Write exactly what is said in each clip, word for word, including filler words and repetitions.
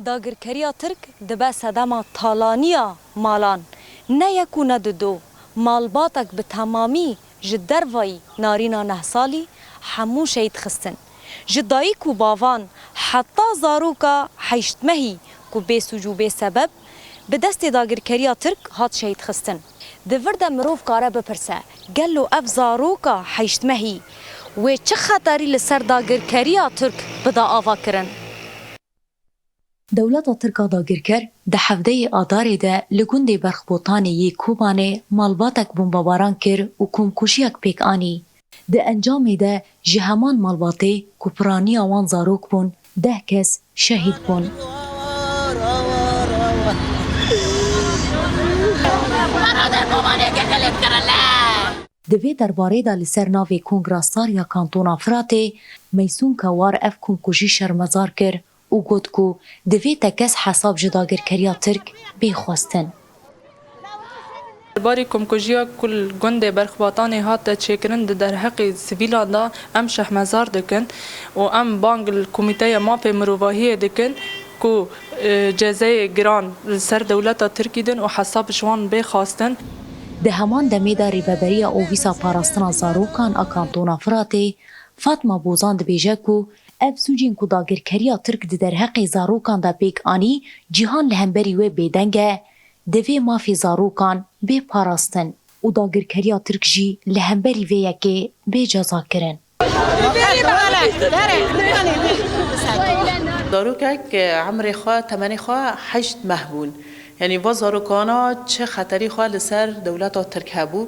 Dagirkeriya Tirk dibe sedema talaniya malan. Ne yek û ne du do, malbatek bi temamî ji dervayî narîna neh salî hemû şehîd xistin. Ji dayik û bavan heta zaroka heşt mehî ku bê sûc û bê sebeb bi destê dagirkeriya Tirk hat şehîd xistin. Di vir de mirov kare bipirse, gelo ev zaroka heşt mehî wê çi xeterî li ser dagirkeriya Tirk bida ava kirin? Dewleta Tirk a dagirker di hevdeyê Adarê de li gundê Berxbotanê yê Kobanê malbatek bombebaran kir û komkujiyek pêk anî. Di encamê de ji heman malbatê ku piraniya wan zarok bûn, deh kes şehîd bûn. Di vê derbarê de li ser navê Kongra Sar ya Kantona Firatê, Meysûn Kewar ev komkujî şermezar kir û got ku divê tekez hesab ji dagirkeriya Tirk bê xwestin. Derbarê komkujiya ku li gundê Berxbatanê hate çêkirin di derheqê sivîlan de em şermezar dikin û em bang li Komîteya Mafê Mirovahiyê dikin ku, e, cezeyê giran li ser dewleta Tirkî din û hesab ji wan bê xwestin. Di heman demê de Rêveberiya Ofîsa Parastina Zarokan a Kantona Firatê, Fatma Bozan dibêje ku ev sûcên ku dagirkeriya Tirk di derheqê zarokan de pêk anî, cîhan li hemberî wê bêdeng e, divê mafê zarokan bê parastin û dagirkeriya Tirk jî li hemberî vê yekê bê cezakirin. Zarokek, e, emrê xwe, temenê xwe heşt meh bûn. Yanî va zarokana çi xeterî xwe li ser dewleta Tirk hebû.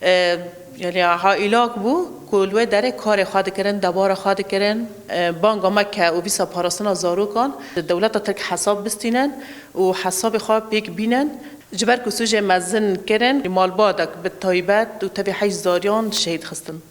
E, yanî ha îlak bû ku li wê derê karê xwe dikirin, debara xwe dikirin. E, banga me ke Ofîsa Parastina Zarokan, dewleta Tirk hesab bistînin û hesabê xwe pêk bînin. Ji ber ku sûcê mezin kirin, malbatek bi taybet û tevî heşt zariyan şehîd xistin.